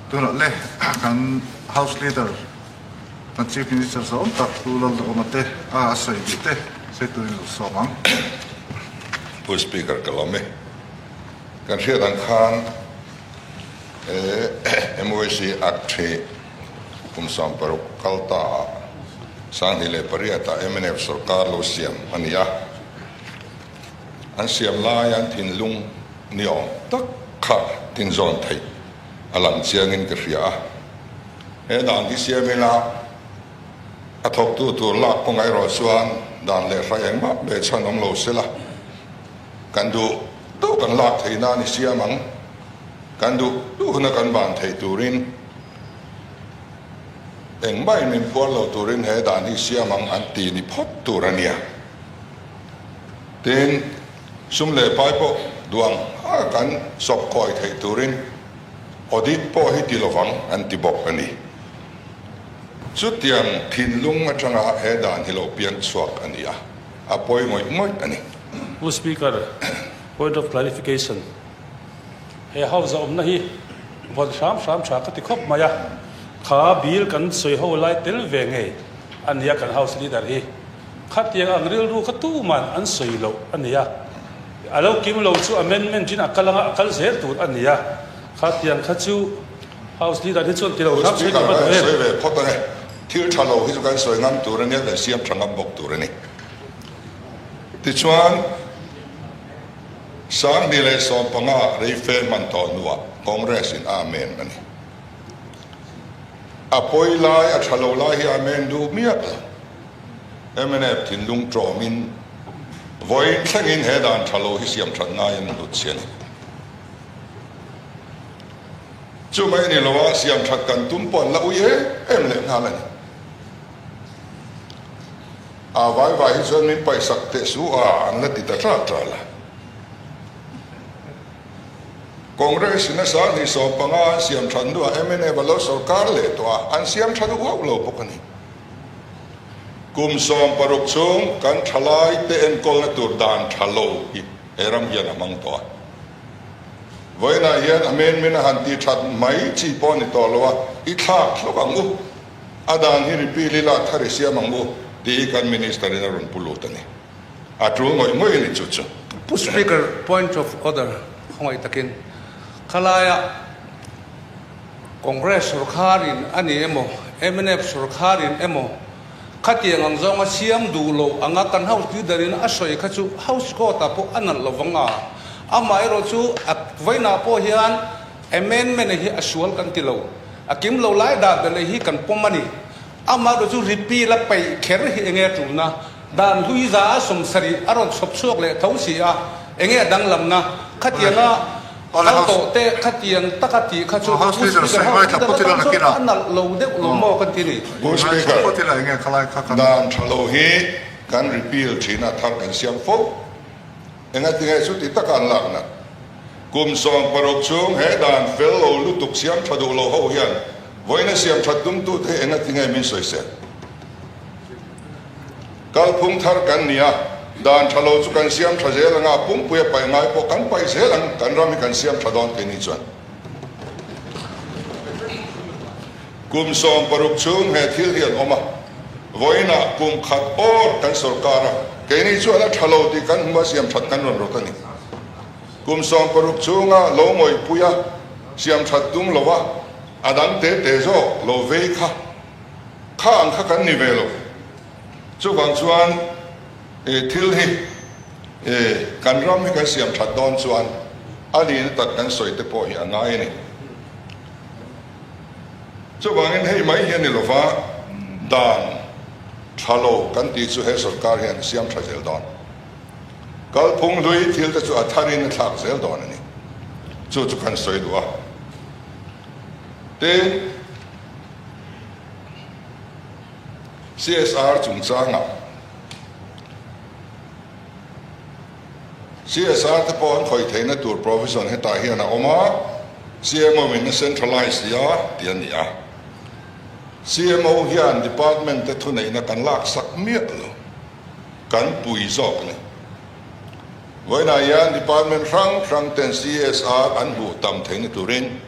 Tunah le kan House Leader kan Chief Minister zawng tak Pu Lalduhawma te a sawi duh te sawi turin lo sawm ang. Pu Speaker ka lawm e. Kan hriat ang khan he MYC Act hi kum 60 kal ta ah 2008 ah mnf sorkar lo siam a ni a. An siam lai an thinlung ni awm tak kha tinzawn theih a lang chiangin ka hria a. He dan hi siam ila a thawktu tur lak kawngah erawh chuan dan leh hrai engmah ve chhan awm lo sela, kan duh duh kan lak theih nan i siam ang, kan duh duh huna kan ban theih turin engmah in min phuar lo turin he dan hi siam ang an ti ni phawt tur a nia. Tin, sum leh pai pawh duang a kan sawp kawi theih turin audit pawh hi ti lovang an ti bawk a ni. Chutiang thinlung atanga he dan hi lo piang chhuak a ni a, a pawi ngawih ngawih a ni. Pu Speaker, point of clarification, he House a awmna hi vawn hram hram tha ka ti khawp mai a, kha bill kan sawi ho lai tel ve ngei a nia kan House Leader hi. Khatiang ang rilru kha tuman an sawi loh a ni a, a lo kim lo chu amendment in a kal anga a kal zel tur a ni a, khatiang kha chu House Leader hi chuan ti lo hram sawi tur a duh em? Sawi ve phawt ang e, thil tha lo hi chu kan sawi ngam tur a nia, kan siam tha ngam bawk tur a ni. Tichuan, 2015 reife hman tawh hnuah Congress in Amen a ni. A pawi lai, a tha lo lai hi Amen duh miah lo. Mnf thinlung ṭawmin vawiin thlengin he dan ṭha lo hi siam ṭhat ngaiin an hlut si a ni. Chu mai ni loa siam ṭhat kan tum pawh an la ui em em leh nghal a ni. A vai vai hi chuan min paihsak teh su a an la ti ta ṭal ṭal a. Congress in a 2015 an siam ṭhat hnuah mnf a lo sawrkar leh tawh a, an siam ṭha duh hauh lo bawk a ni. Kum 60 chhung kan thalaite enkawlna tur dan tha lo hi he ram hian a hmang tawh a. Vawiinah hian a men a han ti that mai chi pawh a ni tawh lo a, i thlak hlawk ang u, a dan hi repeal ila thar i siam ang u tih hi kan Minister in a rawn pu lut a ni. A tul ngawih ngawih a ni chu chu. Pu Speaker, point of order khawngaih takin khalaia Congress sorkharin a ni emaw, mnf sorkharin emaw, khatiang ang zawnga siam duh loh anga kan House Leader-in a sawi kha chu House Court-ah pawh a nalh lovang a. Amaherawh chu a vawiinah pawh hian amendment hi a sual kan ti lo. A kim lo lai dah belh hi kan pawm a ni. Amaherawh chu repeal a peih kher hi enge a tulna? Dan hlui za a 70 a rawn chhawp chhuak leh tho si a, enge a danglamna? Khatianga kal tawh te khatiang taka tih kha chu Pu Speaker ho leader atan chuan a nalh lo deuh lo maw kan ti ni. Pu Speaker, dan tha lo hi kan repeal thin a, thar kan siam fo. Engatinge chuti taka an lak nat? Kum 60 chhung he dan fel lo lutuk siam tha duh lo ho hian vawiina siam that tumtute hi engatinge min sawisel? Kalphung thar kan ni a, dan tha lo chu kan siam tha zel ang a, pumpui a paih ngai pawh kan paih zel ang, kan ram hi kan siam tha dawn keini chuan. Kum 60 chhung he thil hi an awm a, vawiinah kum khat awr kan sawrkar a, keini chuan a tha lo tih kan hmu a, siam that kan rawn rawt a ni. Kum 60 chhunga lo ngawihpui a, siam that tum lo a, a dang te te zawk lo vei kha. Kha ang kha kan ni ve lo. Chuvang chuan thil hi kan ram hi kan siam that dawn chuan a nihna tak kan sawi te pawh hi a ngai a ni. Chuvangin hei mai hi a ni lova, dan tha lo kan tih chu he sorkar hian a siam tha zel dawn. Kalphung hlui thil te chu a tharin a thlak zel dawn a ni. Chu chu kan sawi duh a. Tin. CSR chungchangah CSR te pawh an khawih theihna tur provision hetah hian a awm a, CMO in a centralize nia tih a ni a. CMO hian department te thuneihna kan laksak miah lo, kan pui zawk a ni. Vawiinah hian department hrang hrang ten CSR an hmuh tam theihna turin.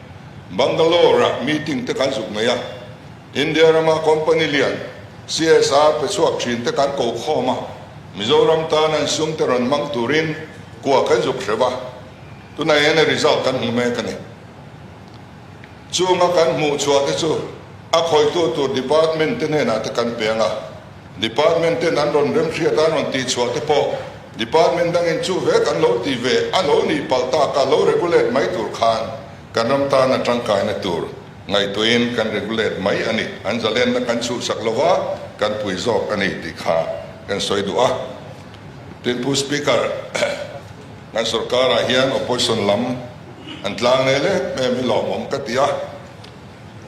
Bangalore-ah meeting te kan zuk nei a, India rama company lian CSR pe chhuak thin te kan ko khawm a, Mizoram tan an sum te rawn hmang turin kua kan zuk hreuh a, tunah hian a result kan hmu mek a ni. Chunga kan hmuh chhuah te chu a khawitu tur department te hnenah te kan peng a, department ten an rawn remhriat a, an rawn tihchhuah te pawh department dangin chu vek an lo ti ve a lo nih palh tak a, lo regulate mai tur khan kan ram tana tangkaina tur ngaihtuahin kan regulate mai a ni. An zalenna kan chhuhsak lova kan pui zawk a ni tih kha kan sawi duh a. Tin Pu Speaker, kan sorkarah hian opposition lam an tlang nei lek em hi lawmawm ka ti a.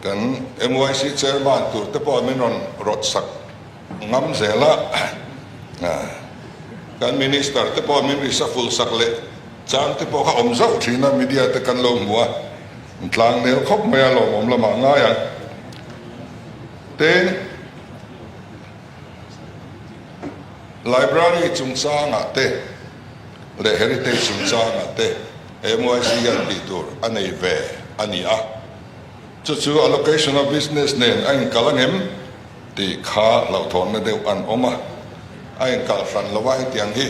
Kan MYC chairman tur te pawh min rawn rawt sak ngam zel a, kan minister te pawh min reshuffle sak leh chang te pawh kha awm zauh thin a, media te kan lo hmu a, an tlang nel khawp mai a, lawmawm lamah ngai ang. Tin, library chungchangah te leh heritage chungchangah te MYC hian tih tur a nei ve a ni a. Chu chu allocation of business nen a inkal angem tih kha hlauhthawnna deuh an awm a, a inkal hran lo a, hetiang hi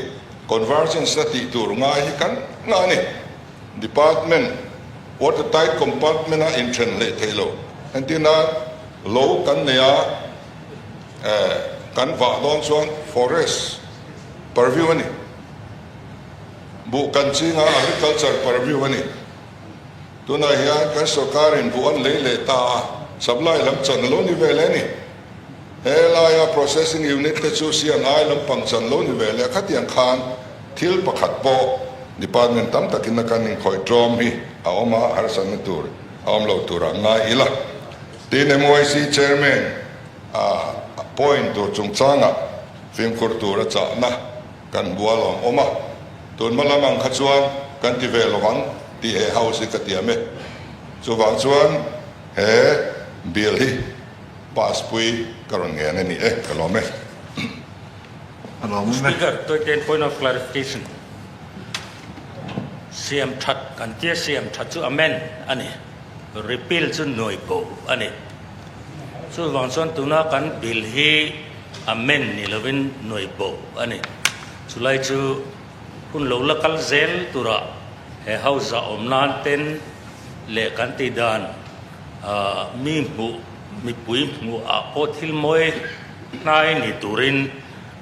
convergence na tih tur ngai hi kan ngah a ni. Department water tight compartment a inthen hleih theih lo. Entirna lo kan nei a, kan vah dawn chuan forest purview a ni. Buh kan ching a, agriculture purview a ni. Tunah hian kan sorkarin buh an lei leh ta a, supply lam chan a lo ni ve leh a ni. He laia processing unit te chu CNI lampang chan lo ni ve leh a, khatiang khan thil pakhat pawh department tam takin a kan inkhawih tlawm hi a awm a, harsatna tur a awm lo turah ngai ila. Tin, MYC chairman a appoint tur chungchangah fimkhur tur a chahna Kan bual awm awm a, tun hma lam ang kha chuan kan ti ve lovang tih he house hi ka tiam e. Chuvang chuan he bill hi pass pui ka rawn ngen a ni e, ka lawm e. A lawm awm e. Speaker, Toite point of clarification. Siam that kan tia siam that chu amend a ni, repeal chu nuai bo a ni. Chuvang chuan tuna kan bill hi amend ni lovin nuai bo a ni. Chulai chu hun lo la kal zel turah he house ah awm nan ten leh kan tih dan mi hmuh mipui hmuh ah pawh thil mawi hnai ni turin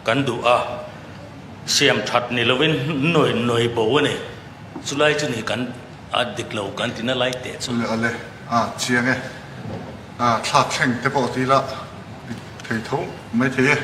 kan duh a, siam that ni lovin nuai nuai bo a ni. Chulai chu ni kan a dik lo kan ti na lai teh chu. Awle awle a chiang e. A thlak thleng te pawh ti la thei tho mai thei e.